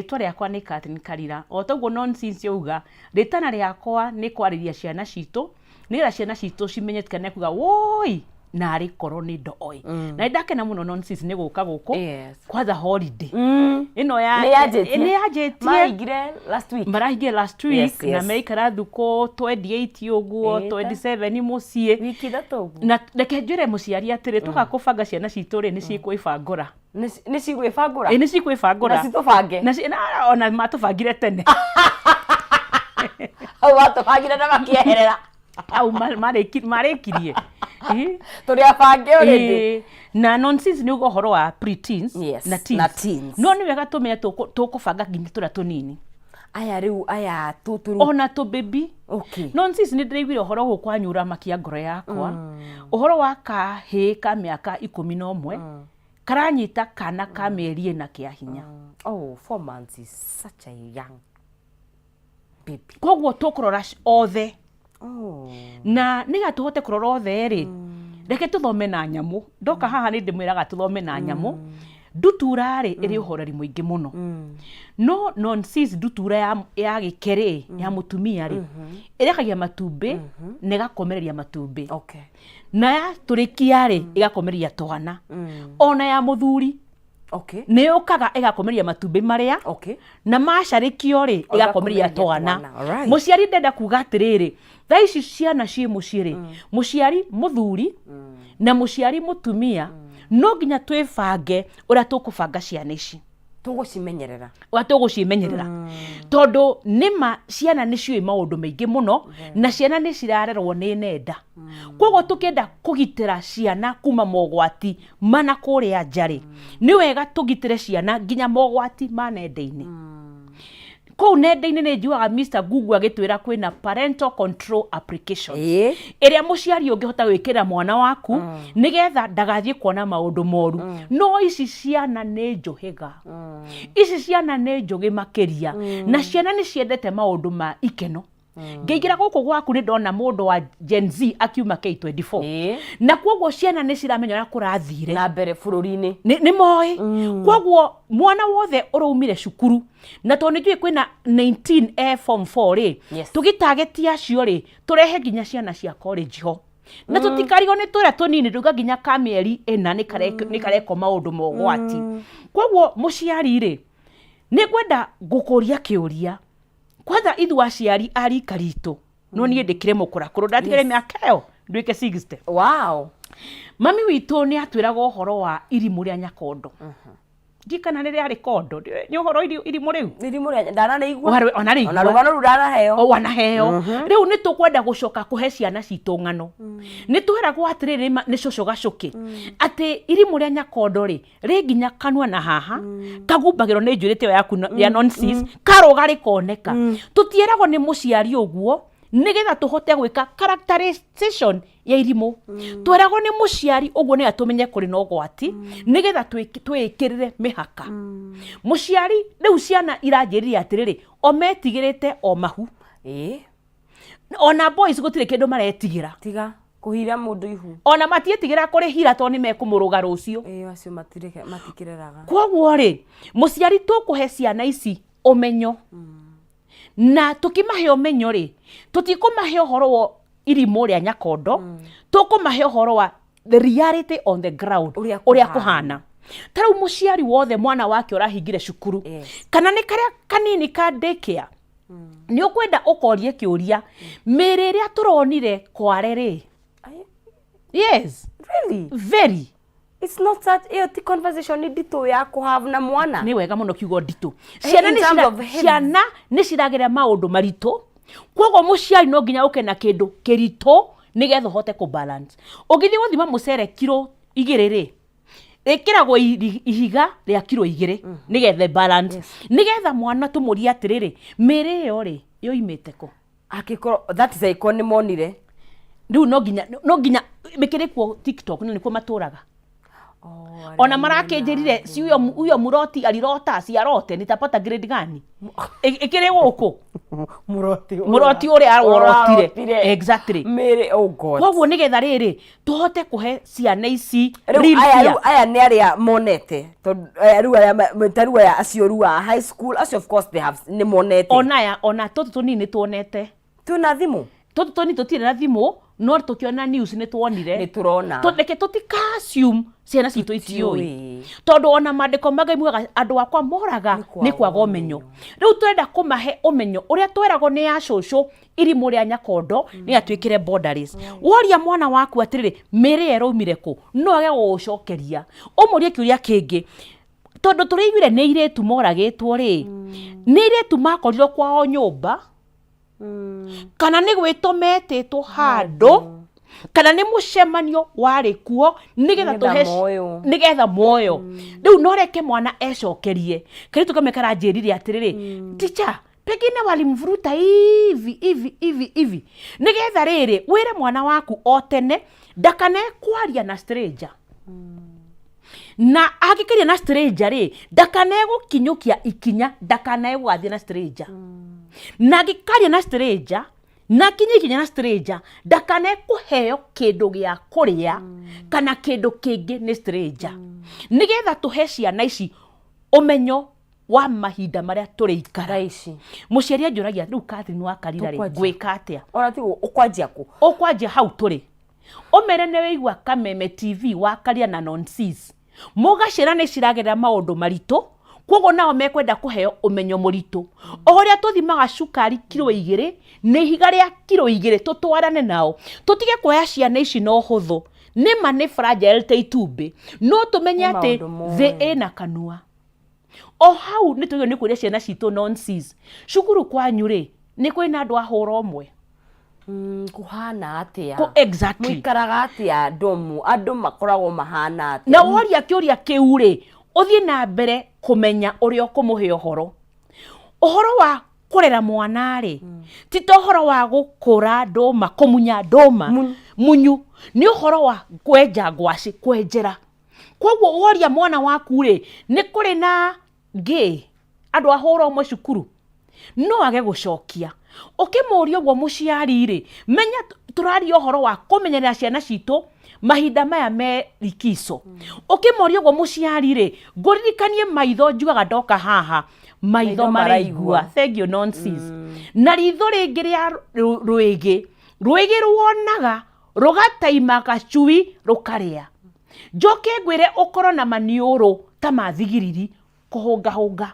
Rĩtwa rĩakwa nĩ Catherine Karira. O toguo nonsense yauga, rĩtana rĩakwa nĩ kwarĩria ciana citũ, nĩgetha ciana citũ cimenye tikane kuga woi narĩ korwo nĩ ndoĩ. Na nĩ ndakena mũno nonsense nĩ gũka gũkũ kwanza holiday. Ĩno ya Nĩ yanjĩtie. Nĩ yanjĩtie. Mahingire last week. Marahingire last week na meikara thukũ 28 ũguo, 27 mũciĩ. Wiki 3 ũguo. Na reke njĩre mũciari atĩrĩ, tũka kũbanga ciana citũ rĩ, nĩ cikwĩbangũra. Nĩ cigwĩbangũra? Ĩ, nĩ cikwĩbangũra. Na citũbange. Na ona matũbangire tene. Hau matũbangire na makĩeherera. Hau marĩkirie. Ĩ. Tũrĩ abange already. Ĩ, na nonsense nĩ uga ũhoro wa pre-teens na teens. Na teens. No nĩ wega tũmenye tũkũbanga nginya tũrĩa tũnini. Aya rĩu, aya tũtũ rĩu. Ona tũbĩbi. Nonsense nĩ ndĩraiguire ũhoro gũkũ kwanyu ũramakia ngoro yakwa. Ũhoro wa kahĩĩ ka mĩaka 11 karanyita kana ka mĩeri 4 kĩa hinya. Oh, 4 months is such a young baby. Koguo tũkũrora othe. Na nĩgetha tũhote kũrora othe rĩ, reke tũthome na nyamũ. Ndoka haha nĩ ndĩmwĩraga tũthome na nyamũ. Ndutura rĩ, ĩrĩ ũhoreri mũingĩ mũno. No nonsense ndutura ya gĩke rĩ, ya mũtumia rĩ, ĩrekagia matumbĩ na ĩgakomereria matumbĩ. Na yatũrĩkia rĩ, ĩgakomereria twana. Ona ya mũthuri, nĩ yũkaga ĩgakomereria matumbĩ marĩa, na macarĩkio rĩ, ĩgakomereria Ĩgakomereria twana. twana. Alright. Mũciari ndenda kuga atĩrĩrĩ, thaa ici ciana ciĩ mũciĩ rĩ, mũciari mũthuri na mũciari mũtumia, no nginya twĩbange ũrĩa tũkũbanga ciana ici. Tũgũcimenyerera. Ũrĩa tũgũcimenyerera. Tondũ nĩma ciana nĩ ciũĩ maũndũ maingĩ mũno, na ciana nĩ cirarerwo nĩ nenda. Koguo tũkĩenda kũgitĩra ciana kuma mogwati mana kũrĩa nja rĩ, nĩ wega tũgitĩre ciana nginya mogwati ma nenda-inĩ. Kũu nenda-inĩ nĩ njiguaga Mister Google agĩtwĩra kwĩna parental control application. Ĩrĩa mũciari ũngĩhota gwĩkĩra mwana waku, nĩgetha ndagathiĩ kuona maũndũ moru. No ici ciana nĩ njũhĩga. Ici ciana nĩ njũgĩ makĩria. Na ciana nĩ ciendete maũndũ ma ikeno. Ngĩingĩra gũkũ gwaku nĩ ndona mũndũ wa Gen Z akiuma K24. Na koguo ciana nĩ ciramenya ũrĩa kũrathire. Na mbere bũrũri-inĩ. Nĩ moĩ. Koguo mwana wothe ũraumire cukuru, na tondũ nĩ njũĩ kwĩna 19 e form 4 rĩ, tũgĩtageti acio rĩ, tũrehe nginya ciana cia college ho. Na tũtikarigwo nĩ tũrĩa tũnini, nduga nginya ka mĩeri 4 nĩ karekwo maũndũ ma ũgwati. Koguo mũciari rĩ, nĩ ngwenda gũkũria kĩũria. Kwanza ithuĩ aciari a rika ritũ, no niĩ ndĩkĩrĩ mũkũrakũrũ, ndatigire mĩaka ĩyo nduĩke 60. Mami witũ nĩ atwĩraga ũhoro wa irimũ rĩa Nyakondo. Ndiũĩ kana nĩ rĩarĩ kondo, nĩ ũhoro irimũ rĩu? Irimũ rĩa ndanarĩigua. Warĩ, onarĩigua. Ona rũgano rũu ndanaheo. O, wanaheo. Rĩu nĩ tũkwenda gũcoka kũhe ciana citũ ng'ano. Nĩ twĩragwo atĩrĩrĩ, nĩ cũcũ gacũkĩ. Atĩ irimũ rĩa Nyakondo rĩ, rĩ nginya kanua na haha, kagumbagĩrwo nĩ njuĩrĩ ĩyo yaku ya nonsense, karũga rĩkoneka. Tũtiĩragwo nĩ mũciari ũguo, nĩgetha tũhote gwĩka characterization ya irimũ. Tweragwo nĩ mũciari ũguo nĩgetha tũmenye kũrĩ na ũgwati, nĩgetha twĩkĩrĩre mĩhaka. Mũciari, rĩu ciana iranjĩrire atĩrĩrĩ, o metigĩrĩte o mahu. Ona boys gũtirĩ kĩndũ maretigĩra. Tiga kũhira mũndũ ihu. Ona matietigĩra kũrĩhira tondũ nĩ mekũmũrũga rũciũ. Ĩĩ, acio matikĩreraga. Koguo rĩ, mũciari tũkũhe ciana ici ũmenyo. Na tũkĩmahe ũmenyo rĩ, tũtikũmahe ũhoro wa irimũ rĩa Nyakondo, tũkũmahe ũhoro wa the reality on the ground, Ũrĩa ũrĩa kũhana. kũhana. Ta rĩu mũciari wothe mwana wake ũrahingire cukuru, kana nĩ karĩa kanini ka daycare, nĩ ũkwenda ũkorie kĩũria, mĩrĩ ĩrĩa tũronire kware rĩ? Yes. Really? Very. It's not such, ĩyo ti conversation nditũ ya kũ have na mwana. Nĩ wega mũno kiugo nditũ. Ciana In terms of heavy. nĩ ciragerera maũndũ maritũ. Koguo mũciari no nginya ũke na kĩndũ kĩritũ nĩgetha ũhote kũ balance. Ũngĩthiĩ gũthima mũcere kiro 2 rĩ, ĩkĩragwo ihiga rĩa kiro 2 nĩgetha balance. Nĩgetha mwana tũmũrie atĩrĩrĩ, mĩrĩ ĩyo rĩ, yoimĩte kũ? Angĩkorwo that is angĩkorwo nĩ monire. Rĩu no nginya mĩkĩrĩ kuo TikTok, no nĩkuo matũraga. Oh, Ona marakĩnjĩrire si huyo huyo muroti alirota si arote nitapata grade gani? Ĩkĩrĩ gũkũ. Muroti. Mũroti ũrĩa arorotire. Exactly. Mĩrĩ, oh God. Koguo nĩgetha rĩrĩ tũhote kũhe ciana ici Rĩu real aya fear. rĩu aya nĩ arĩa monete tondũ aya rĩu aya ta rĩu aya acio rĩu a high school acio, of course they have, nĩ monete. Ona aya, ona tũtũ tũnini nĩ tuonete. Twĩna thimũ. Tũtũ tũnini tũtirĩ na thimũ, no tũkĩona news nĩ tuonire. Nĩ tũrona. Reke tũtika assume ciana citũ itiũĩ. Itiũĩ. Tondũ ona maandĩko ma Ngai mugaga andũ akwa moraga Nĩ nĩ kwaga ũmenyo. Rĩu tũrenda kũmahe ũmenyo ũrĩa tweragwo nĩ ya cũcũ irimũ rĩa nyakondo nĩ atuĩkĩre borderless. Woria mwana waku atĩrĩrĩ, mĩrĩ ĩraumire kũ, no age gũgũcokeria. Ũmũrie kĩũria kĩngĩ, tondũ tũrĩiguire nĩ irĩtu moragĩtwo rĩ, nĩ irĩtu makorirwo kwao nyũmba kana nĩ gwĩtwo metĩtwo handũ kana nĩ mũcemanio warĩ kuo nĩgetha Nĩgetha tũhe moywo. Nĩgetha moyo. Rĩu no reke mwana ecokerie. Kairĩtu kamwe karanjĩrire atĩrĩrĩ, "Teacher, pengine walimvuruta hivi hivi hivi hivi." Nĩgetha rĩrĩ wĩre mwana waku o tene ndakanae kwaria na stranger, na angĩkĩria na stranger rĩ, ndakanae gũkinyũkia ikinya, ndakanae gũgathiĩ na stranger, na angĩkaria na stranger na akinye ikinya na stranger, ndakanae kũheo kĩndũ gĩa kũrĩa kana kĩndũ kĩngĩ nĩ stranger, nĩgetha tũhe ciana ici ũmenyo wa mahinda marĩa tũrĩikara. Thaa ici. Mũciari anjũragia rĩu, "Catherine wakarira rĩ, Tũkwanjia. ngwĩka atĩa?" Ona ti ũkwanjia kũ? Ũkwanjia hau tũrĩ, ũmere nĩ wĩigua Kameme TV wakaria na nonsis mũgacĩra nĩ ciragerera maũndũ maritũ, koguo nao mekwenda kũheo ũmenyo mũritũ o ũrĩa tũthimaga cukari kiro 2 nĩ ihiga rĩa kiro 2. Tũtwarane nao, tũtige kuoya ciana ici na ũhũthũ. Nĩma nĩ fragile ta itumbĩ, no tũmenye Nĩ atĩ maũndũ moĩ. thĩ ĩna kanua. O hau nĩ tũgĩrĩirwo nĩ kũria ciana citũ nonsis, cukuru kwanyu rĩ, nĩ kwĩna andũ a hũra ũmwe? Kũhana atĩa? Exactly. Mũikaraga atĩa ndomu? Andũ makoragwo mahana atĩa? Na woria kĩũria kĩu rĩ, ũthiĩ na mbere kũmenya ũrĩa ũkũmũhe ũhoro. Ũhoro wa kũrera mwana rĩ, ti ta ũhoro wa gũkũra ndũma, kũmunya ndũma munyu, nĩ ũhoro wa kwenja ngwacĩ, kwenjera. Koguo woria mwana waku rĩ, nĩ kũrĩ na gay, andũ a hũra ũmwe cukuru, no age gũcokia. Ũkĩmũria ũguo mũciari rĩ, menya tũraria ũhoro wa kũmenyerera ciana citũ mahinda maya me likizo. Ũkĩmoria ũguo mũciari rĩ, ngũririkanie maitho njugaga ndoka haha, maitho Maitho maraigua. maraigua. Thank you, nonsense. Na ritho rĩngĩ rĩa rwĩgĩ, rwĩgĩ ruonaga rũgataima gacui rũkarĩa. Njoke ngwĩre ũkorwo na maniũrũ ta ma thigiriri kũhũngahũnga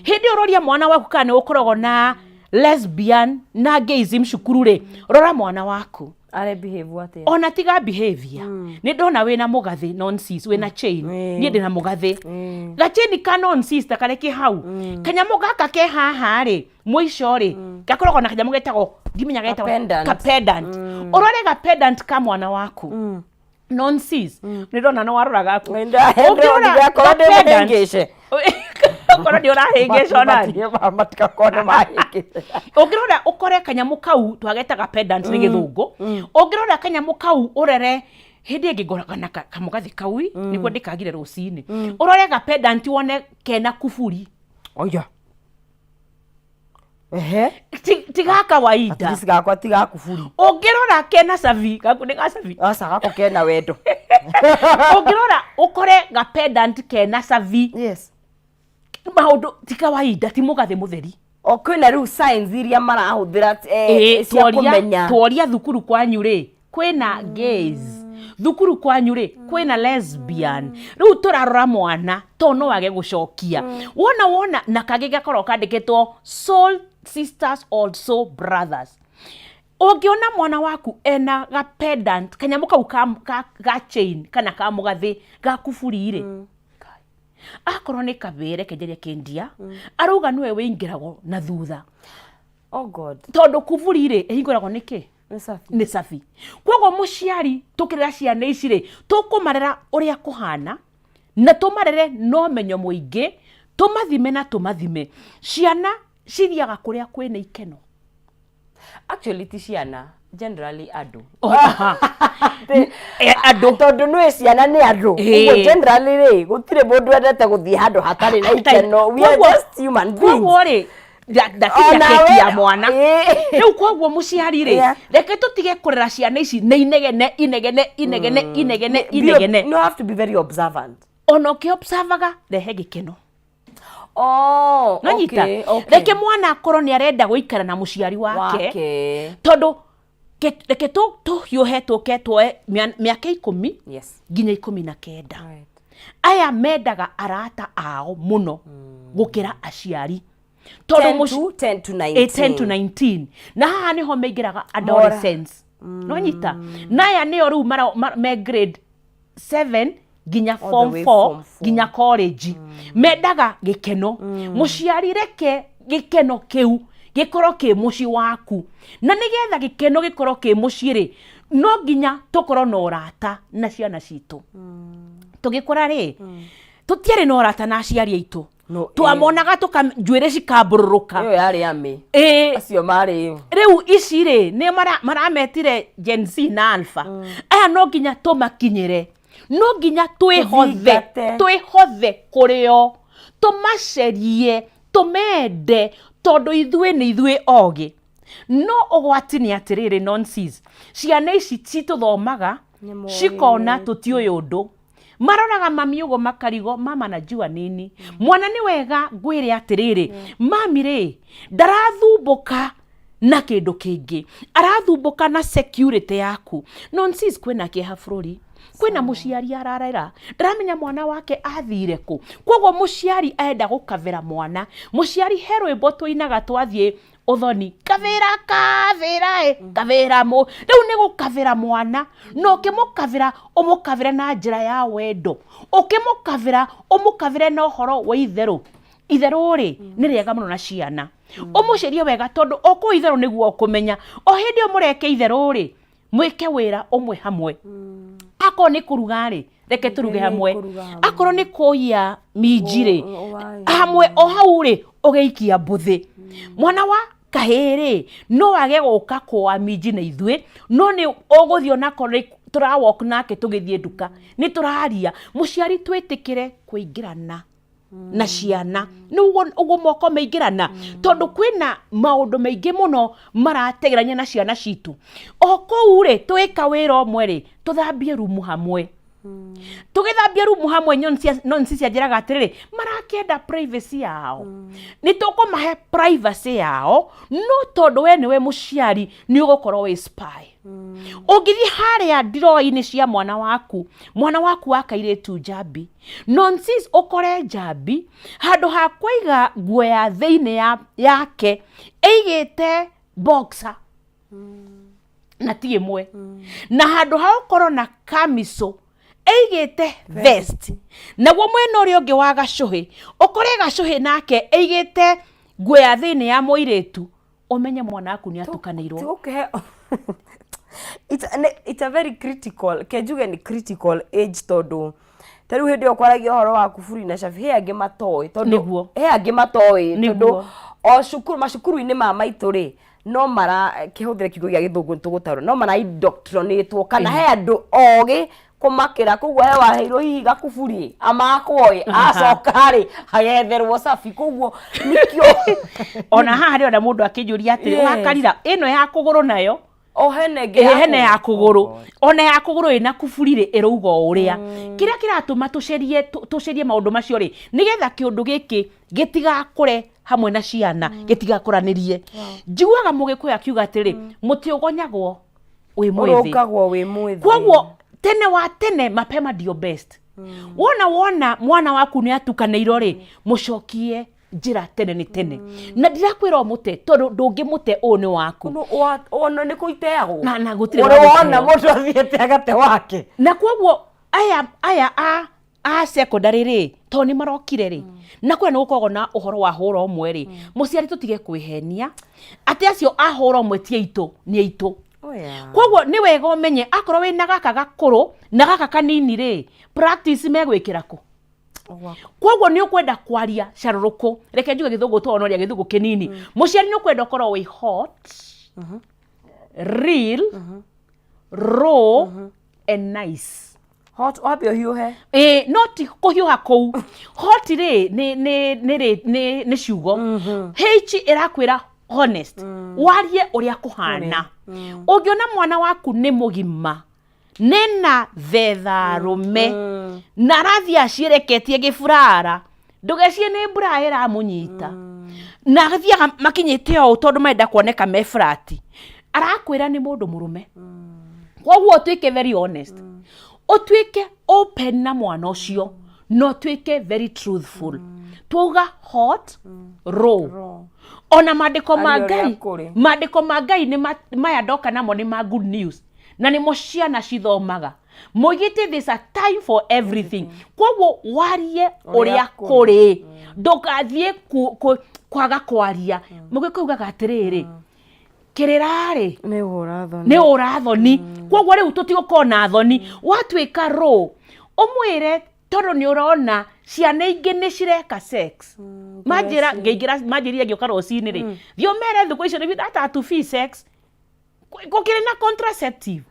hĩndĩ ĩyo ũroria mwana waku kana nĩ ũkoragwo na lesbian na gayism cukuru rĩ, rora mwana waku. Are behave atĩa? Ona tiga behavior, nĩ ndona wĩna mũgathĩ nonsense, wĩna chain. Niĩ ndĩna mũgathĩ, gachain ka nonsense ta karĩa ke hau, kanyamũ gaka ke haha rĩ, mũico rĩ gakoragwo na kanyamũ getagwo, ndimenya getagwo. Ka pendant. Ka pendant. Ũrore ga pendant ka mwana waku nonsense. Nĩ ndona nĩ warora gaku. Ũngĩrora Ndigakorwo ndĩ ga pendant- mũhĩngĩce. Okorwo nĩ ũrahĩngĩcwo nani? Matigakorwo nĩ mahĩngĩce. Ũngĩrora ũkore kanyamũ kau twagetaga pendant nĩ gĩthũngũ, ũngĩrora kanyamũ kau ũrere hĩndĩ ĩngĩ ngoraga na kamũgathĩ kau ĩ, nĩguo ndĩkagire rũcinĩ, ũrore ga pendant wone kena kuburi. Oya, ehe. Ti ga kawaida. At least gakwa ti gakuburi. Ũngĩrora kena cabi, gaku nĩ ga cabi? Aca, gako kena wendo. Ũngĩrora ũkore ga pendant kena cabi, maũndũ ti kawaida, ti mũgathĩ mũtheri. O kwĩna rĩu signs iria marahũthĩra cia kũmenya. Tworia thukuru kwanyu rĩ, kwĩna gays thukuru kwanyu rĩ, kwĩna lesbian? Rĩu tũrarora mwana to no age gũcokia. Wona na kangĩ gakorwo kandĩkĩtwo soul sisters or soul brothers. Ũngĩona mwana waku ena ga pendant, kanyamũ kau ka chain kana ka mũgathĩ ga kuburi rĩ, Kai. Akorwo nĩ kabĩre kenjeria kĩndia arauga nĩwe wĩingĩragwo na thutha. Oh God. Tondũ kuburi rĩ, ĩhingũragwo nĩ kĩ? Nĩ cabi. Nĩ cabi. Koguo mũciari, tũkĩrera ciana ici rĩ, tũkũmarera ũrĩa kũhana na tũmarere na ũmenyo mũingĩ, tũmathime na tũmathime. Ciana cithiaga kũrĩa kwĩna ikeno. Actually ti ciana. Generally andũ. Oh, aha. Andũ. Tondũ nĩ ciana nĩ andũ. Ũguo generally rĩ, gũtirĩ mũndũ wendete gũthiĩ handũ hatarĩ na ikeno. We are just human beings. Koguo rĩ, ndakinya Onawe- keki ya mwana. Rĩu koguo mũciari rĩ, reke tũtige kũrera ciana ici nĩ inegene, inegene, inegene, inegene, inegene. You have to be very observant. Ona ũkĩobservaga, rehe gĩkeno. Oh, Nonyita? okay. Reke mwana akorwo nĩ arenda gũikara na mũciari wake. Wake. Tondũ reke tũhiũhe tũke tuoe mĩaka 10 nginya 19. Aya mendaga arata ao mũno gũkĩra aciari. Tondũ 10 to 10 to 19. 10 to 19. Na haha nĩho maingĩraga adolescence. Nonyita? Na aya nĩo rĩu me grade 7 nginya All the form way 4 form four. nginya college. Mendaga gĩkeno. Mũciari reke gĩkeno kĩu gĩkorwo kĩ mũciĩ waku. Na nĩgetha gĩkeno gĩkorwo kĩ mũciĩ rĩ, no nginya tũkorwo na ũrata na ciana citũ. Tũgĩkũra rĩ, tũtiarĩ na ũrata na aciari aitũ. No, Twamonaga njuĩrĩ cikambũrũrũka. Ĩyo yarĩ amĩ. Acio marĩ. Rĩu ici rĩ, nĩ marametire Gen Z na Alpha. Aya no nginya tũmakinyĩre. No nginya Tũthingate. twĩhothe kũrĩ o. Tũmacerie, tũmende, tondũ ithuĩ nĩ ithuĩ ogĩ. No ũgwati nĩ atĩrĩrĩ, nonsense. Ciana ici citũthomaga, Nĩ moĩ. cikona tũtiũĩ ũndũ. Maroraga mami ũguo makarigo, mama najua nini. Mwana nĩ wega ngwĩre atĩrĩrĩ, mami rĩ, ndarathumbũka na kĩndũ kĩngĩ. Arathumbũka na security yaku. Nonsense, kwĩna kĩeha bũrũri. Kwĩna mũciari ararera. Ndaramenya mwana wake athire kũ. Koguo mũciari arenda gũkavĩra mwana. Mũciari he rwĩmbo tũinaga twathiĩ ũthoni. Kavĩra, kavĩra, kavĩra mũ. Rĩu nĩ gũkavĩra mwana. Na ũkĩmũkavĩra, ũmũkavĩre na njĩra ya wendo. Ũkĩmũkavĩra, ũmũkavĩre na ũhoro wa itherũ. Itherũ rĩ, nĩ rĩega mũno na ciana. Ũmũcerie wega tondũ o kũu itherũ nĩguo ũkũmenya. O hĩndĩ ĩyo mũreke itherũ rĩ, mwĩke wĩra ũmwe hamwe. Akorwo nĩ kũruga rĩ, reke tũruge hamwe. Kũruga hamwe. Akorwo nĩ kũiya minji rĩ, Waĩ. hamwe o hau rĩ, ũgĩikia mbũthĩ. Mwana wa kahĩĩ rĩ, no age gũka kũa minji na ithuĩ, no nĩ ũgũthiĩ onakorwo nĩ tũrawalk nake tũgĩthiĩ nduka, nĩ tũraria. Mũciari twĩtĩkĩre kũingĩrana na ciana. Nĩguo ũguo moko maingĩrana. Tondũ kwĩna maũndũ maingĩ mũno marategerania na ciana citũ. O kũu rĩ, twĩka wĩra ũmwe rĩ, tũthambie rumu hamwe. Tũgĩthambia rumu hamwe, nonsi cianjĩraga atĩrĩrĩ, marakĩenda privacy yao. Nĩ tũkũmahe privacy yao, no tondũ we nĩwe mũciari, nĩ ũgũkorwo wĩ spy. Ũngĩthiĩ harĩa ndiroo-inĩ cia mwana waku, mwana waku wa kairĩtu njambi, nonsense ũkore njambi, handũ ha kũiga nguo ya thĩinĩ yake, ĩigĩte boxer. Na ti ĩmwe. Na handũ ha gũkorwo na kamico, ĩigĩte vest. Naguo mwena ũrĩa ũngĩ wa gacũhĩ, ũkore gacũhĩ nake ĩigĩte nguo ya thĩinĩ ya mũirĩtu, ũmenye mwana waku nĩ atukanĩirwo. Tũgũkĩhe It's a very critical, ke njuge nĩ critical age tondũ ta rĩu hĩndĩ ĩyo kwaragia ũhoro wa kuburi na cabi, he angĩ matoĩ tondũ Nĩguo. he angĩ matoĩ tondũ Nĩguo. o cukuru, macukuru-inĩ ma maitũ rĩ, no mara kĩhũthĩre kiugo gĩa gĩthũngũ nĩ tũgũtarwo, no mara indoctrinatwo kana he andũ ogĩ kũmakĩra, koguo he waheirwo hihi gakuburi amakwo ĩ, acoka rĩ agetherwo cabi, koguo nĩkĩo Ona haha rĩ, ona mũndũ akĩnjũria atĩrĩ, wakarira ĩno ya kũgũrũ nayo? O hena ĩngĩ ya Hena ya kũgũrũ. kũgũrũ. Ona ya kũgũrũ ĩna kuburi rĩ, ĩrauga o ũrĩa. Kĩrĩa kĩratũma tũcerie maũndũ macio rĩ, nĩgetha kĩũndũ gĩkĩ gĩtigakũre hamwe na ciana, gĩtigakũranĩrie. Njiguaga Mũgĩkũyũ akiuga atĩrĩ, mũtĩ ũgonyagwo wĩ mwĩthĩ. Ũrũngagwo wĩ mwĩthĩ. Koguo tene wa tene, mapema ndio best. Wona mwana waku nĩ atukanĩirwo rĩ, mũcokie njĩra tene nĩ tene. Na ndirakwĩra ũmũte, tondũ ndũngĩmũte, ũũ nĩ waku. No, ona nĩ kũiteagwo. Na gũtirĩ Ũrĩ wa wona gũteo. mũndũ athiĩte agate wake. Na koguo aya a secondary rĩ, tondũ nĩ marokire rĩ, na kũrĩa nĩ gũkoragwo na ũhoro wa hũra ũmwe rĩ, mũciari tũtige kwĩhenia atĩ acio a hũra ũmwe ti aitũ, nĩ aitũ. Oh, yeah. Koguo nĩ wega ũmenye akorwo wĩna gaka gakũrũ na gaka kanini rĩ, practice megwĩkĩra kũ? Koguo nĩ ũkwenda kwaria carũrũkũ, reke njuge gĩthũngũ tondũ noria gĩthũngũ kĩnini. Mũciari nĩ ũkwenda ũkorwo wĩ hot. Real, raw and nice. Hot, wambe ũhiũhe. Ĩ, no ti kũhiũha kũu. Hot rĩ nĩ nĩ nĩ rĩ- nĩ nĩ ciugo. H ĩrakwĩra honest, warie ũrĩa kũhana. Ũngĩona mwana waku nĩ mũgima, nĩna thetha rũme na arathiĩ aciĩreketie gĩburara, ndũgecirie nĩ mbura ĩramũnyita, na athiaga makinyĩte ũũ tondũ marenda kuoneka me flat, arakwĩra nĩ mũndũ mũrũme. Koguo ũtuĩke very honest, ũtuĩke open na mwana ũcio, na ũtuĩke very truthful. Twauga hot, raw. Raw. Ona maandĩko ma Aria ũrĩa Ngai, kũrĩ. Maandĩko ma Ngai nĩ maya ndoka namo nĩ ma good news, na nĩmo ciana cithomaga. Moigĩte there's a time for everything. Koguo warie ũrĩa kũrĩ, ndũgathiĩ kwaga kwaria. Mũgĩkũyũ ugaga atĩrĩrĩ, kĩrĩra-rĩ Nĩ ũra thoni. Nĩ ũra thoni. Koguo rĩu tũtigũkorwo na thoni. Watuĩka rũ ũmwĩre, tondũ nĩ ũrona ciana ingĩ nĩ cireka sex. Manjĩra ngĩingĩra, manjĩrire ngĩũka rũcinĩ rĩ, thiĩ ũmere thikũ icio nĩ ata to sex gũkĩrĩ na contraceptive,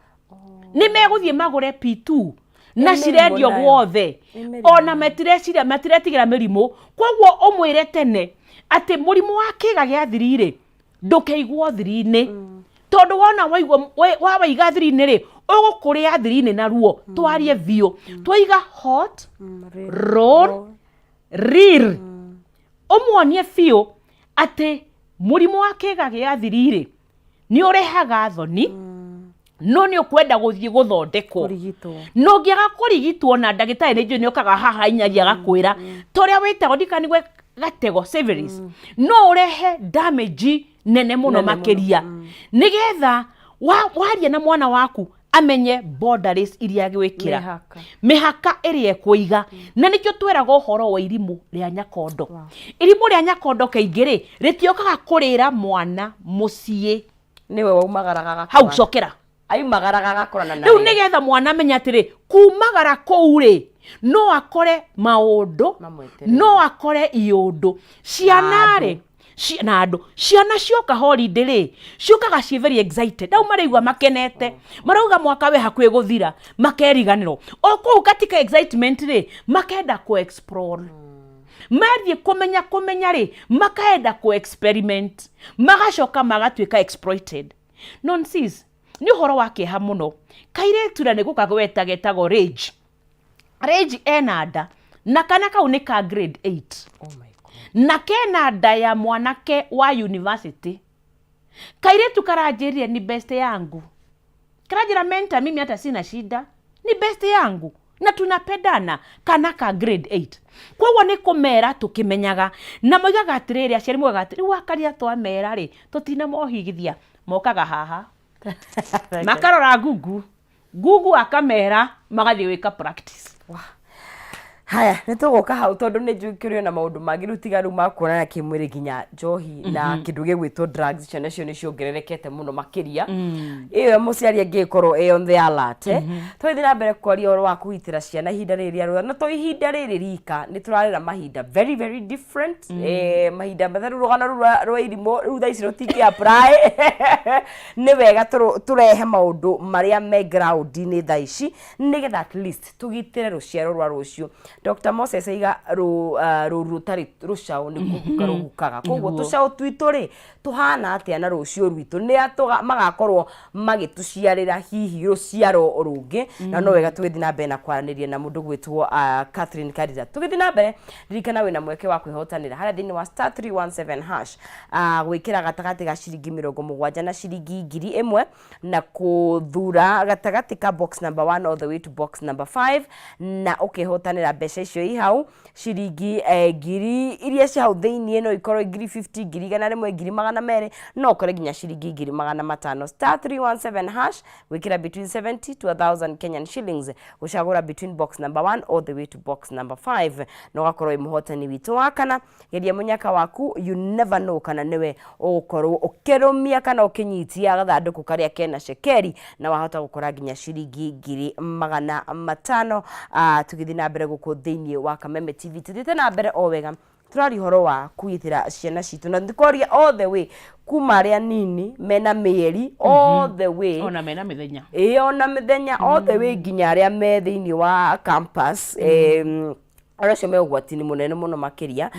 nĩ megũthiĩ magũre P2 na Ĩ mĩrimũ cirendio nayo. Guothe. Ĩ mĩrimũ. Ona matireciria, matiretigĩra mĩrimũ. Koguo ũmwĩre tene atĩ mũrimũ wa kĩga gĩa thiri rĩ, ndũkeigwo thiri-inĩ, tondũ wona waigwo wawaiga thiri-inĩ rĩ, ũgũkũrĩa thiri-inĩ naruo. Twarie biũ, twaiga hot, raw, real. Ũmuonie biũ atĩ mũrimũ wa kĩga gĩa thiri rĩ, nĩ ũrehaga thoni, no nĩ ũkwenda gũthiĩ gũthondekwo. Kũrigitwo. No ũngĩaga kũrigitwo na ndagĩtarĩ, nĩ njũĩ nĩ okaga haha inyagia agakwĩra ta ũrĩa wĩtagwo ndikanigwe gatego syphilis, no ũrehe damage nene mũno. Nene mũno. Makĩria nĩgetha waria na mwana waku amenye boundaries iria gwĩkĩra. Mĩhaka. Mĩhaka ĩrĩa ĩkũiga. Na nĩkĩo twĩraga ũhoro wa irimũ rĩa nyakondo. Irimũ rĩa nyakondo kaingĩ rĩ, rĩtiokaga kũrĩra mwana mũciĩ. Nĩwe waumagaraga hau agakora. Cokera. Aumagaraga agakorana Rĩu narĩo. Nĩgetha mwana amenye atĩrĩ, kumagara kũu rĩ, no akore maũndũ mamwetereire. No akore iũndũ. Ciana rĩ, na andũ, ciana cioka holiday rĩ, ciũkaga ciĩ very excited, au maraigua makenete, marauga mwaka wĩ hakuhĩ gũthira, makeriganĩrwo o kũu katika excitement rĩ, makenda kũ explore. Mathiĩ kũmenya kũmenya rĩ, makaenda kũ experiment, magacoka magatuĩka exploited. Nonsense. Nĩ ũhoro wa kĩeha mũno. Kairĩtu na nĩ gũkagweta getagwo Rage. Rage ena nda na kana kau nĩ ka grade 8. Oh my God. Na kena nda ya mwanake wa university. Kairĩtu karanjĩrire ni best yangu, karanjĩra, "Mentor, mimi hata sina shida, ni best yangu na tunapendana." Kana ka grade 8. Koguo nĩ kũmera tũkĩmenyaga, na moigaga atĩrĩrĩ, aciari moigaga atĩ rĩu akaria twamera rĩ, tũtinamohigithia. Mokaga haha makarora Google, Google akamera, magathiĩ gwĩka practice. Haya, nĩ tũgũka hau tondũ nĩ njũĩ kũrĩ ona maũndũ mangĩ rĩu tiga rĩu ma kuonana kĩmwĩrĩ, nginya njohi na kĩndũ gĩgwĩtwo drugs, ciana icio nĩ ciongererekete mũno makĩria. Ĩyo mũciari angĩkorwo ĩ on the alert, eh. Tũgĩthiĩ na mbere kwaria ũhoro wa kũgitĩra ciana ihinda rĩrĩ rĩa rũtha, na to ihinda rĩrĩ rika, nĩ tũrarera mahinda very very different, mahinda matheru. Rũgano rũu rwa irimũ rĩu thaa ici rũtingĩ apply. Nĩ wega tũrehe maũndũ marĩa me ground-inĩ thaa ici, nĩgetha at least tũgitĩre rũciaro rwa rũciũ. Dr. Moses aiga rũru rũtarĩ rũcaũ nĩ kũhuka rũhukaga. Koguo tũcaũ twitũ rĩ, tũhana atĩa na rũciũ rwitũ? Nĩ a magakorwo magĩtũciarĩra hihi rũciaro rũngĩ? Na no wega tũgĩthiĩ na mbere na kwaranĩria na mũndũ gwĩtwo Catherine Karira. Tũgĩthiĩ na mbere, ririkana wĩna mweke wa kwĩhotanĩra harĩa thĩinĩ wa *317 hash, gwĩkĩra gatagatĩ ga ciringi 70 na ciringi 1000, na kũthura gatagatĩ ka box number 1 all the way to box number 5, na ũkehotanĩra mbeca icio i hau ciringi ngiri iria ci hau thĩiniĩ. No ikorwo ngiri 50, 100,000, 200,000, no ũkore nginya ciringi 500,000. *317 hash, gwĩkĩra between 70 to 1000 Kenyan shillings, gũcagũra between box number 1 all the way to box number 5, na ũgakorwo wĩ mũhotani witũ wa kana. Geria mũnyaka waku, you never know kana nĩwe ũgũkorwo ũkĩrũmia kana ũkĩnyitia gathandũkũ karĩa kena cekeri, na wahota gũkora nginya ciringi 500,000. Tũgĩthiĩ na mbere gũkũ thĩinĩ wa Kameme TV, tũthiĩte na mbere o wega. Tũraria ũhoro wa kũgitĩra ciana citũ na ndikoria all the way kuma arĩa nini mena mĩeri all the way Ona mena mĩthenya. Ĩĩ, ona mĩthenya, all the way nginya arĩa me thĩinĩ wa campus, arĩa acio me ũgwati-inĩ mũnene mũno makĩria.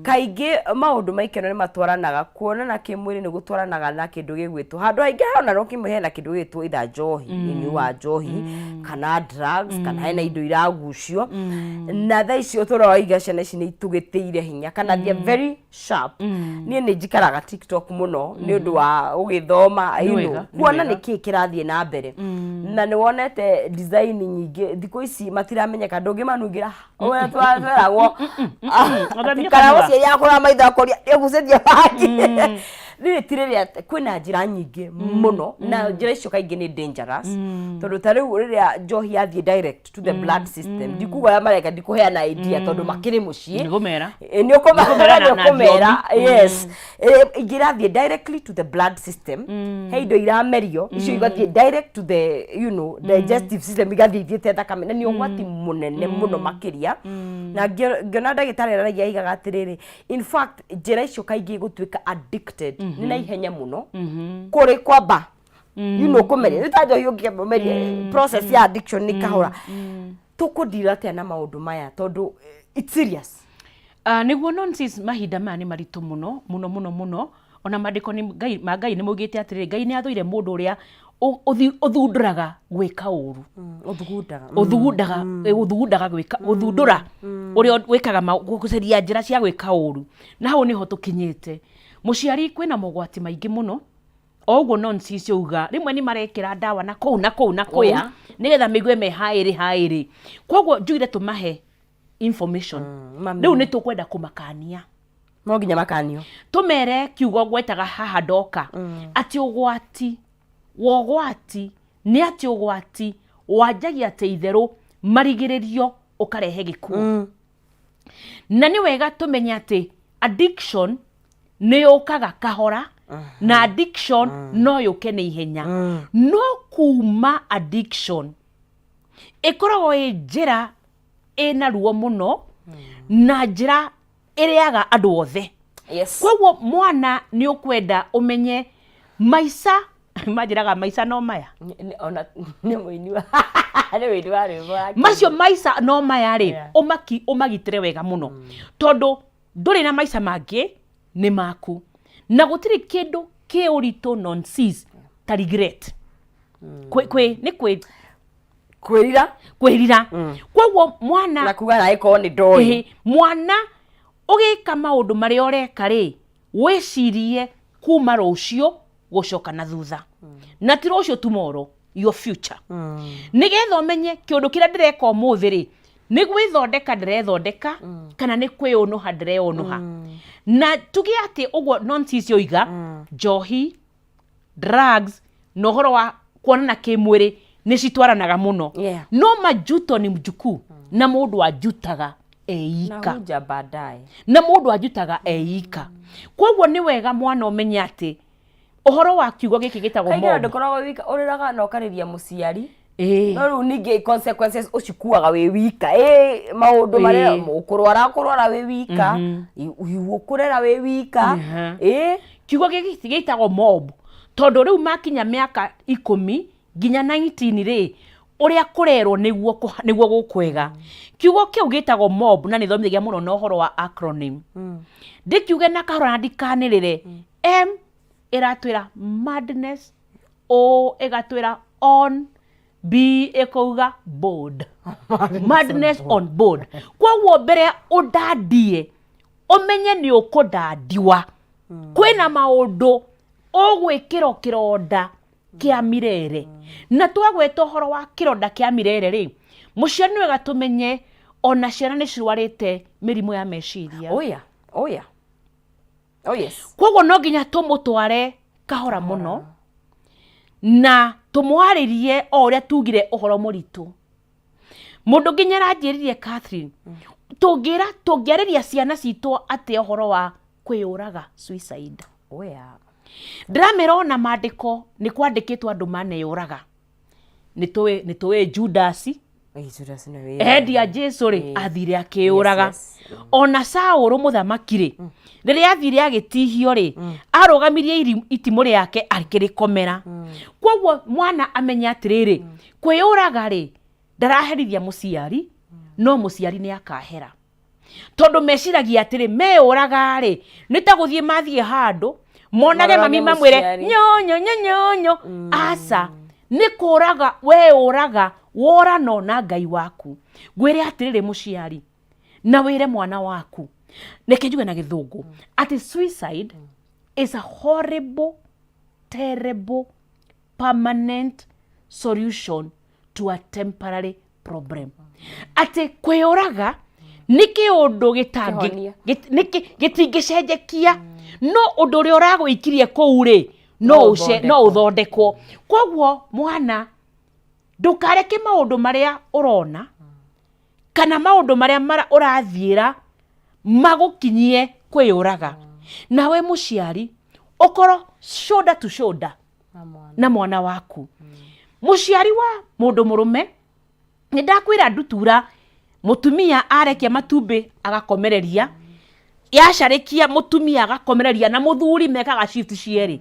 Kaingĩ maũndũ ma ikeno nĩ matwaranaga, kuonana kĩmwĩrĩ nĩ gũtwaranaga na kĩndũ gĩgwĩtwo, handũ haingĩ haronanwo kĩmwĩrĩ hena kĩndũ gĩgwĩtwo either njohi, ũnyui wa njohi kana drugs kana hena indo iragucio. Na thaa ici tũroiga ciana ici nĩ itũgĩtĩire hinya kana they are very sharp. Niĩ nĩ njikaraga TikTok mũno nĩ ũndũ wa gũgĩthoma, Nĩ you wega, know, nĩ kuona wega. nĩ kĩĩ kĩrathiĩ na mbere. Na nĩ wonete design nyingĩ thikũ ici matiramenyeka, ndũngĩmanungĩra ũrĩa tweragwo Athamia kana kanua. mũciari akũra maitho akoria nĩũgucĩtie bangi. Rĩrĩ ti rĩrĩa kwĩna njĩra nyingĩ mũno, na njĩra icio kaingĩ nĩ dangerous, tondũ ta rĩu rĩrĩa njohi yathiĩ direct to the blood system, ndikuga ũrĩa mareka, ndikũheana idea tondũ makĩrĩ mũciĩ. Nĩ kũmera. Ĩ, nĩ ũkũmera. Nĩkũmera nĩ na ũkũmera thiomi. Yes. Ĩ, ingĩrathiĩ directly to the blood system, he indo iramerio icio igathiĩ direct to the digestive system, igathiĩ ithiĩte thakame, na nĩ ũgwati mũnene mũno makĩria. Na ngĩona ndagĩtarĩ aragia aigaga atĩrĩrĩ, in fact njĩra icio kaingĩ gũtuĩka addicted nĩ na ihenya mũno kũrĩ kwamba kũmeria nĩ ta njohi ũngĩamba ũmerie, process ya addiction nĩ kahora. Tũkũndira atĩa na maũndũ maya, tondũ it's serious? Nĩguo nonsense, mahinda maya nĩ maritũ mũno mũno mũno mũno. Ona maandĩko nĩ Ngai, ma Ngai nĩ maugĩte atĩrĩrĩ, Ngai nĩ athũire mũndũ ũrĩa ũthundũraga gwĩka ũru. Ũthugundaga. Ũthugundaga, ũthugundaga gwĩka, gũthundũra ũrĩa wĩkaga gũcaria njĩra cia gwĩka ũru. Na hau nĩho tũkinyĩte. Mũciari, kwĩna mogwati maingĩ mũno o ũguo nonsense uga rĩmwe nĩ marekĩra ndawa na kũu na kũu na kũya nĩgetha mĩigue me haĩrĩ haĩrĩ. Koguo njugire tũmahe information. Mami. Rĩu nĩ tũkwenda kũmakania. No nginya makanio. Tũmere kiugo ngwetaga haha ndoka atĩ ũgwati wa ũgwati nĩ atĩ ũgwati wanjagia atĩ itherũ marigĩrĩrio ũkarehe gĩkuũ. Na nĩ wega tũmenye atĩ addiction nĩ yũkaga kahora na addiction no yũke nĩ ihenya, no kuma addiction ĩkoragwo ĩ njĩra ĩna ruo mũno na njĩra ĩrĩaga andũ othe. Koguo mwana nĩ ũkwenda ũmenye maica manjĩraga maica no maya. Ona nĩ mũini wa rwĩmbo wa Macio maica no maya rĩ, ũmagitĩre wega mũno, tondũ ndũrĩ na maica mangĩ, nĩ maku, na gũtirĩ kĩndũ kĩ ũritũ nonsense ta regret. Kwĩ nĩ kwĩ Kwĩrira. Kwĩrira. Koguo mwana Na kuga naĩ korwo nĩ ndoĩ. Ĩhĩ, mwana ũgĩka maũndũ marĩa ũreka rĩ, wĩcirie kuma rũciũ gũcoka na thutha, na ti rũciũ, tomorrow, your future, nĩgetha ũmenye kĩũndũ kĩrĩa ndĩreka ũmũthĩ rĩ, nĩ gwĩthondeka ndĩrethondeka kana nĩ kwĩũnũha ndĩreũnũha. Na tuge atĩ ũguo nonsense oiga njohi, drugs na ũhoro wa kuonana kĩmwĩrĩ nĩ citwaranaga mũno. No majuto ni mjukuu, na mũndũ anjutaga Na eika. Huja baadaye. Na mũndũ anjutaga eika. Koguo nĩ wega mwana ũmenye atĩ ũhoro wa kiugo gĩkĩ gĩtagwo Kaingĩ mob. Ndũkoragwo wĩ wika, ũrĩraga na ũkarĩria mũciari, Ĩĩ. no rĩu ningĩ consequences ũcikuaga wĩ wika. Ĩ maũndũ marĩa ũkũrwara, ũkũrwara wĩ wika, ũkũrera wĩ wika. Ĩ. Kiugo gĩkĩ gĩtagwo mob, tondũ rĩu makinya mĩaka 10 nginya 19 rĩ, ũrĩa kũrerwo nĩguo nĩguo gũkwega. Kiugo kĩu gĩtagwo mob, na nĩ thomithagia mũno na ũhoro wa acronym. Ndĩkiuge na kahora na ndikanĩrĩre. M ĩratwĩra madness, O ĩgatwĩra on, B ĩkauga board. Madness on board. Koguo mbere ũndandie, ũmenye nĩ ũkũndandiwa, kwĩna maũndũ ũgwĩkĩrwo kĩronda kĩa mirere. Na twagweta ũhoro wa kĩronda kĩa mirere rĩ, mũciari, nĩ wega tũmenye ona ciana nĩ cirwarĩte mĩrimũ ya meciria. Oh yeah. Oh yeah. Oh yes. Koguo no nginya tũmũtware kahora mũno na tũmwarĩrie o ũrĩa tugire ũhoro mũritũ. Mũndũ nginya aranjĩririe, Catherine, tũngĩra tũngĩarĩria ciana citũ atĩa ũhoro wa kwĩyũraga, suicide? Oh yeah. Ndĩramera ona maandĩko nĩ kwandĩkĩtwo andũ maneyũraga. Nĩ tũĩ Judasi. Ĩĩ, Judas nĩwe wĩyũragire. Endia Jesu rĩ, athire akĩyũraga. Ona Saũlũ mũthamaki rĩ, rĩrĩa athire agĩtihio rĩ, arũgamirie itimũ rĩake akĩrĩkomera. Koguo mwana amenye atĩrĩrĩ, kwĩyũraga rĩ, ndaraherithia mũciari, no mũciari nĩ akahera. Tondũ meciragia atĩrĩ, meyũraga rĩ, nĩ ta gũthiĩ mathiĩ handũ, monage Marorage mami mamwĩre mũciari. nyonyo nyonyo, aca, nĩ kũraga weyũraga, worano na Ngai waku. Ngwĩre atĩrĩrĩ mũciari, na wĩre mwana waku, reke njuge na gĩthũngũ, atĩ suicide is a horrible, terrible, permanent solution to a temporary problem. Atĩ kwĩyũraga nĩ kĩũndũ gĩtangĩ Kĩhonia. nĩ gĩtingĩcenjekia, no ũndũ ũrĩa ũragũikirie kũu rĩ, No no ũthondekwo. Koguo mwana, ndũkareke maũndũ marĩa ũrona kana maũndũ marĩa ũrathiĩra magũkinyie kwĩyũraga. Nawe mũciari ũkorwo shoulder to shoulder na mwana waku. Mũciari wa mũndũ mũrũme, nĩ ndakwĩra ndutura, mũtumia arekia matumbĩ agakomereria, yacarĩkia mũtumia agakomereria, na mũthuri mekaga shift cierĩ.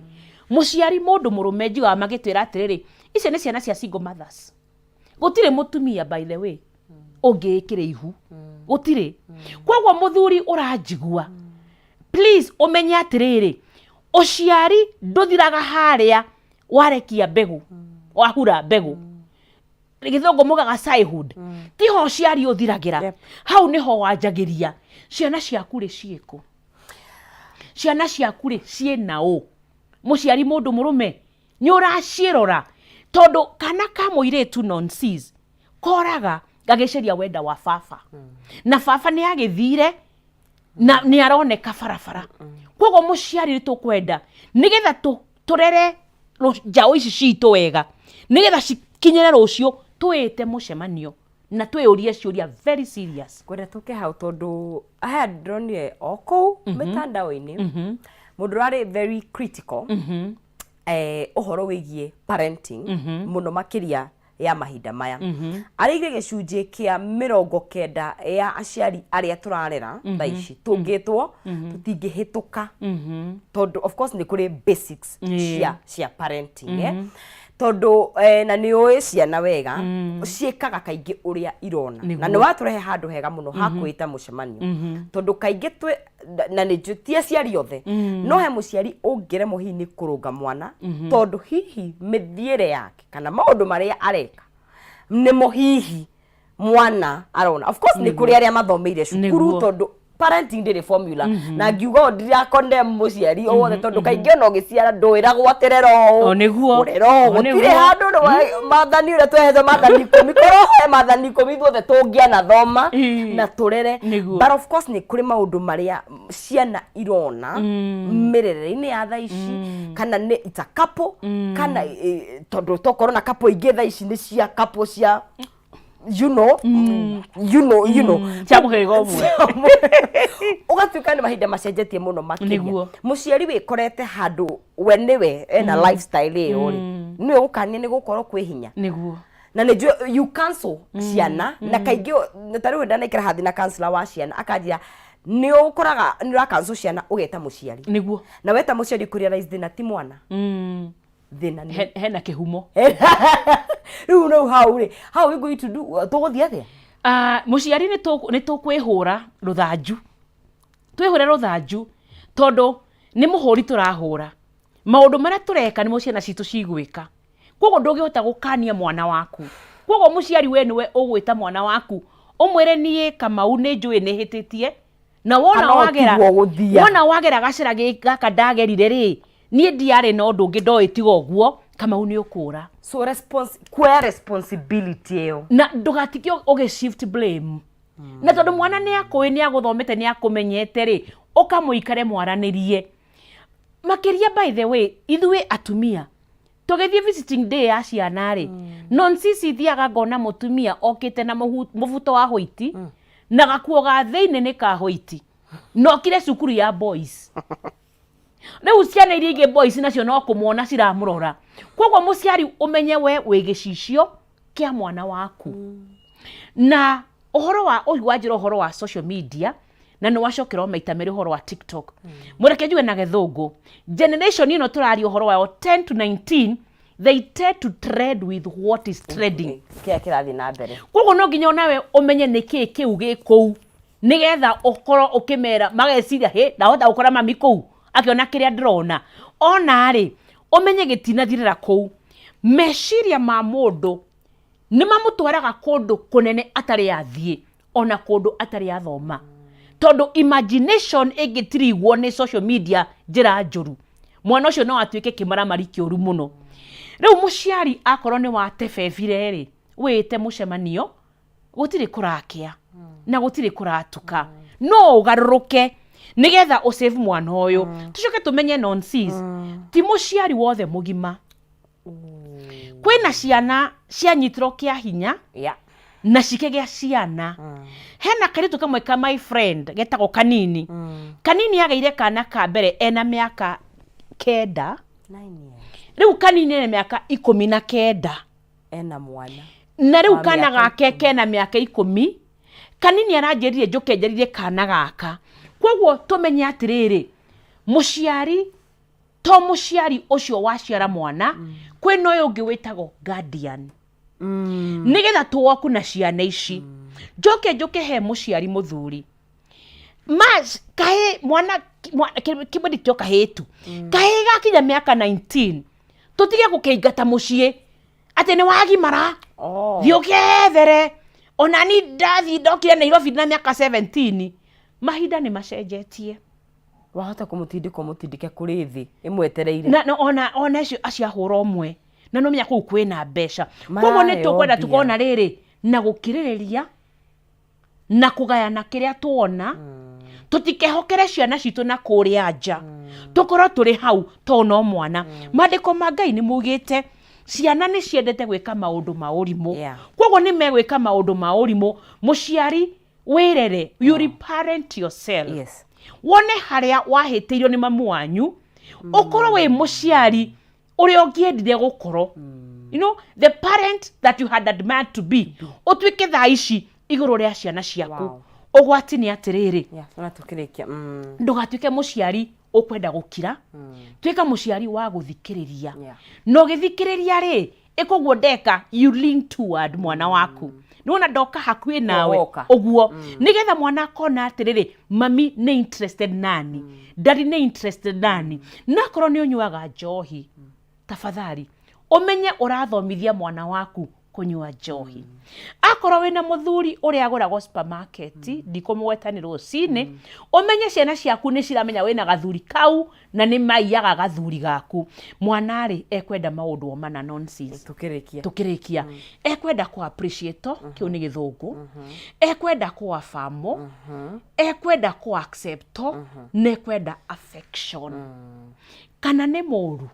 Mũciari mũndũ mũrũme, njiguaga magĩtwĩra atĩrĩrĩ, icio nĩ ciana cia single mothers. Gũtirĩ mũtumia, by the way, ũngĩĩkĩra ihu, gũtirĩ. Koguo mũthuri ũranjigua, please ũmenye atĩrĩrĩ, ũciari ndũthiraga harĩa warekia mbegũ, wahura mbegũ, gĩthũngũ mugaga saihood, tiho ũciari ũthiragĩra. Hau nĩho wanjagĩria. Ciana ciaku rĩ, ciĩkũ? Ciana ciaku rĩ, ciĩna ũ? Mũciari mũndũ mũrũme, nĩ ũraciĩrora? Tondũ kana ka mũirĩtu nonsense koraga gagĩcaria wenda wa baba, na baba nĩ agĩthire na nĩ aroneka barabara. Koguo mũciari, nĩ tũkwenda nĩgetha tũrere njaũ ici citũ wega, nĩgetha cikinyĩre rũciũ, twĩte mũcemanio na twĩyũrie ciũria very serious. Ngwenda tũke hau, tondũ aya ndĩronire o kũu mĩtandao-inĩ mũndũ ũrarĩ very critical ũhoro wĩgiĩ parenting, mũno makĩria ya mahinda maya. Arĩire 90% ya aciari arĩa tũrarera thaa ici tũngĩtwo tũtingĩhĩtũka, tondũ of course nĩ kũrĩ basics cia parenting, eh? Tondũ na nĩ ũĩ ciana wega ciĩkaga kaingĩ ũrĩa irona. Na nĩ watũrehe handũ hega mũno ha kwĩta mũcemanio, tondũ kaingĩ twĩ na nĩ njũĩ ti aciari othe, no he mũciari ũngĩremwo hihi nĩ kũrũnga mwana, tondũ hihi mĩthiĩre yake kana maũndũ marĩa areka nĩmo hihi mwana arona. Of course nĩ kũrĩ arĩa mathomeire cukuru, tondũ parenting ndĩrĩ formula, na ngiuga ũũ ndira condemn mũciari o wothe, tondũ kaingĩ ona ũgĩciara ndwĩragwo atĩ rera ũũ, O nĩguo. ũrera ũũ. O Gũtirĩ nĩguo. handũ maathani ũrĩa twehetwo maathani 10, korwo he maathani 10 ithuothe tũngĩanathoma na tũrere. But of course nĩ kũrĩ maũndũ marĩa ciana irona mĩrerere-inĩ ya thaa ici, kana nĩ it's a couple, kana tondũ tokorwo na couple ingĩ thaa ici nĩ cia couple cia you know Cia mũhĩrĩga ũmwe. Ũgatuĩka nĩ mahinda macenjetie mũno makĩria. Mũciari wĩkorete handũ we nĩwe ena lifestyle ĩyo rĩ, nĩwe gũkania nĩ gũkorwo kwĩ hinya. Na nĩ njũĩ you cancel ciana, na kaingĩ na ta rĩu ndanaikara hathi na counselor wa ciana, akanjĩra nĩ ũkoraga nĩ ũra cancel ciana, ũgeta mũciari. Na weta mũciari, kũ realize thĩna ti mwana, thĩna nĩ Hena kĩhumo. Rĩu hau rĩ, how we going to do, tũgũthiĩ atĩa? Ah, mũciari, nĩ tũkwĩhũra rũthanju, twĩhũre rũthanju, tondũ nĩ mũhũri tũrahũra. Maũndũ marĩa tũreka nĩmo ciana citũ cigwĩka. Koguo ndũngĩhota gũkania mwana waku. Koguo mũciari, we nĩwe ũgwĩta mwana waku, ũmwĩre, niĩ Kamau nĩ njũĩ nĩ hĩtĩtie, na wona Kana wagera ũtigwo gũthia. Wona wagera gacĩra gaka ndagerire rĩ, niĩ ndiarĩ na ũndũ ũngĩ ndoĩ tiga ũguo. Kamau, nĩ ũkũra. So kuoya responsibility ĩyo. Na ndũgatige ũgĩ shift blame, na tondũ mwana nĩ akũĩ, nĩ agũthomete, nĩ akũmenyete rĩ, ũkamũikare mwaranĩrie makĩria. By the way, ithuĩ atumia tũgĩthiĩ visiting day ya ciana rĩ, non sisi thiaga ngona mũtumia okĩte na mũbuto wa hũiti na gakuo ga thĩinĩ nĩ ka hũiti, na okire cukuru ya boys. Rĩu ciana iria ingĩ boys nacio no kũmwona ciramũrora. Koguo mũciari, ũmenye we wĩ gĩcicio kĩa mwana waku. Na ũhoro wa ũyũ wanjĩra ũhoro wa social media, na nĩ wacokera o maita merĩ ũhoro wa TikTok. Mũreke njuge na gĩthũngũ, generation ĩno tũraria ũhoro wayo 10 to 19, they tend to trend with what is trending. Kĩrĩa kĩrathiĩ na mbere. Koguo no nginya onawe ũmenye nĩ kĩĩ kĩu gĩ kũu, nĩgetha ũkorwo ũkĩmera mageciria, hĩ, ndahota gũkora mami kũu akĩona kĩrĩa ndĩrona. Ona rĩ, ũmenye gĩtinathirĩra kũu. Meciria ma mũndũ nĩ mamũtwaraga kũndũ kũnene atarĩ athiĩ, ona kũndũ atarĩ athoma, tondũ imagination ĩngĩtirigwo nĩ social media njĩra njũru, mwana ũcio no atuĩke kĩmaramari kĩũru mũno. Rĩu mũciari akorwo nĩ watebebire rĩ, wĩte mũcemanio, gũtirĩ kũrakĩa na gũtirĩ kũratuka, no ũgarũrũke nĩgetha ũsave mwana ũyũ. Tũcoke tũmenye nonsense, ti mũciari wothe mũgima. Kwĩna ciana cianyitirwo kĩa hinya na cikĩgĩa ciana. Hena kairĩtu kamwe ka my friend getagwo Kanini. Kanini agĩire kana ka mbere ena mĩaka 9. 9 years. Rĩu Kanini ena mĩaka 19. Ena mwana. Na rĩu Wa kana mĩaka gake kena mĩaka 10. Kanini aranjĩrire njũke njarire kana gaka. Koguo tũmenye atĩrĩrĩ, mũciari to mũciari ũcio waciara mwana, kwĩna ũyũ ũngĩ wĩtagwo guardian, nĩgetha tũwoku na ciana ici. Njoke njũke he mũciari mũthuri ma kahĩ mwana kĩmwe kĩo kahĩtu kahĩ gakinya mĩaka 19, tũtige gũkĩingata mũciĩ atĩ nĩ wagimara. Thiĩ ũkethere. Ona ni ndathiĩ ndokire Nairobi na mĩaka 17. Mahinda nĩ macenjetie. Wahota kũmũtindĩka, ũmũtindĩke kũrĩ thĩ ĩmwetereire. Na ona acio ahũra ũmwe na nĩũmenya kũu kwĩna mbeca. Koguo nĩ Maraheo tũkwenda mbia. Tukona rĩrĩ na gũkirĩrĩria na kũgayana kĩrĩa tuona, tũtikehokere ciana citũ na kũrĩa nja, tũkorwo tũrĩ hau tondũ no mwana. Maandĩko ma Ngai nĩ maugĩte ciana nĩ ciendete gwĩka maũndũ ma ũrimũ. Koguo nĩ megwĩka maũndũ ma ũrimũ. Mũciari wĩrere, you reparent yourself. Wone harĩa wahĩtĩirio nĩ mamu wanyu, ũkorwo wĩ mũciari ũrĩa ũngĩendire gũkorwo, the parent that you had admired to be, ũtuĩke thaa ici igũrũ rĩa ciana ciaku. Ũgwati nĩ atĩrĩrĩ, Yeah, ona tũkĩrĩkia. Ndũgatuĩke mũciari ũkwenda gũkira, tuĩka mũciari wa gũthikĩrĩria. Na ũgĩthikĩrĩria rĩ, ĩkoguo ndeka you lean toward mwana waku, nĩwona ndoka hakuhĩ nawe. Woka. Ũguo nĩgetha mwana akona atĩrĩrĩ, mami nĩ interested nani, daddy nĩ interested nani. Na akorwo nĩ ũnyuaga njohi, tafadhali ũmenye ũrathomithia mwana waku kũnyua njohi. Akorwo wĩna mũthuri ũrĩa agũragwo supermarket, ndikũmũgweta nĩ rũcinĩ, ũmenye ciana ciaku nĩ ciramenya wĩna gathuri kau na nĩ maiyaga gathuri gaku. Mwana rĩ, ekwenda maũndũ o mana, nonsense. Tũkĩrĩkia. Tũkĩrĩkia, ekwenda kũ appreciate, kĩu nĩ gĩthũngũ, ekwenda kũ affirm, ekwenda kũ accept, na ekwenda affection. Kana nĩ mũru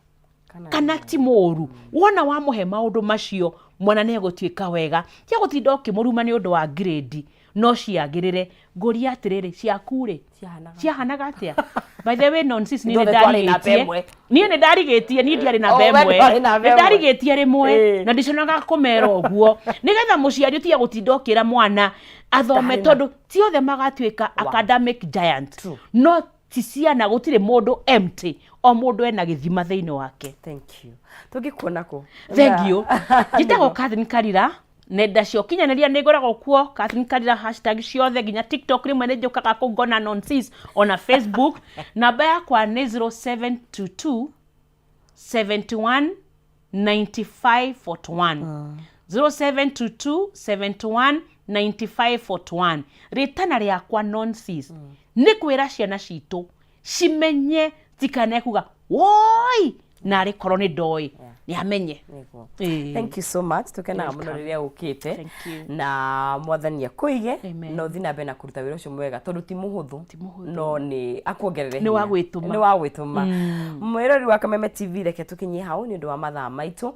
kana ti mũru, wona wamũhe maũndũ macio, mwana nĩ egũtuĩka wega. Tia gũtinda ũkĩmũruma nĩ ũndũ wa grade no ciagĩrĩre. Ngũria atĩrĩrĩ, ciaku rĩ, Ciahanaga ciahanaga atĩa? By the way, nonsense, niĩ nĩ Ithuothe twarĩ namba ndarigĩtie. ĩmwe. Niĩ nĩ ndarigĩtie, niĩ ndiarĩ namba Oh, we ĩmwe. ndwarĩ namba Nĩ ĩmwe. ndarigĩtie rĩmwe. Na ndiconokaga kũmera ũguo, nĩgetha mũciari ũtige gũtinda ũkĩra mwana athome, tondũ ti othe magatuĩka academic giant. True. No ti ciana, gũtirĩ mũndũ empty, o mũndũ ena gĩthima thĩinĩ wake. Thank you. Tũngĩkuona kũ? Thank you. Njĩtagwo Catherine Karira. Nenda cia ũkinyanĩria nĩ ngoragwo kuo, Catherine Karira, hashtag ciothe, nginya TikTok rĩmwe nĩ njũkaga kũu ngona nonsense, ona Facebook. Namba yakwa nĩ 0722 71 95 41, 0722 71 95 41. Rĩtana rĩakwa, nonsense, nĩ kwĩra ciana citũ cimenye tikane kuga woi narĩ korwo nĩ ndoĩ nĩ amenye. Nĩguo. Ĩĩ. Thank you so much, tukenaga mũno rĩrĩa ũkĩte. Thank you. Na Mwathani akũige. Amen. Na ũthiĩ na mbere na kũruta wĩra ũcio mwega, tondũ ti mũhũthũ. Mũhũthũ. No nĩ akuongerere Nĩ wa hinya. gwĩtũma. Nĩ wa gwĩtũma. Mwĩrori wa Kameme TV, reke tũkinyie hau nĩ ũndũ wa mathaa maitũ,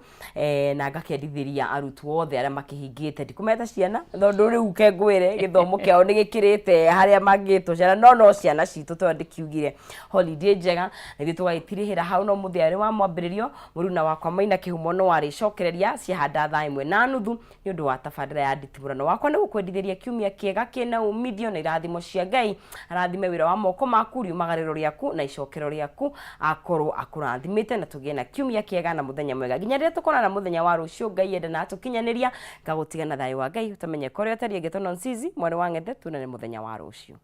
na ngakendithĩria arutwo othe arĩa makĩhingĩte. Ndikũmeta ciana tondũ rĩu ke ngwĩre gĩthomo kĩao nĩ gĩkĩrĩte harĩa mangĩtwo ciana, no ciana citũ tondũ ndĩkiugire holiday njega, na ithuĩ tũgagĩtirĩhĩra hau. No mũthia arĩ wa mwambĩrĩrio mũruna wakwa. Maina Kĩhumo no arĩcokereria ciahanda thaa ĩmwe na nuthu nĩ ũndũ wa tabarĩra ya nditimũrano. Wakwa nĩ gũkwendithĩria kiumia kĩega kĩna umithio na irathimo cia Ngai. Arathime wĩra wa moko maku, riumagarĩro rĩaku na icokero rĩaku, akorwo akũrathimĩte na tũgĩe na kiumia kĩega na mũthenya mwega. Nginya rĩrĩa tũkonana mũthenya wa rũciũ, Ngai enda na atũkinyanĩria, ngagũtiga na thayũ wa Ngai ũtamenye korĩa ũtariĩ. Ngetwo Nonsizi, mwarĩ wa Ng'ethe, tuonane mũthenya wa rũciũ.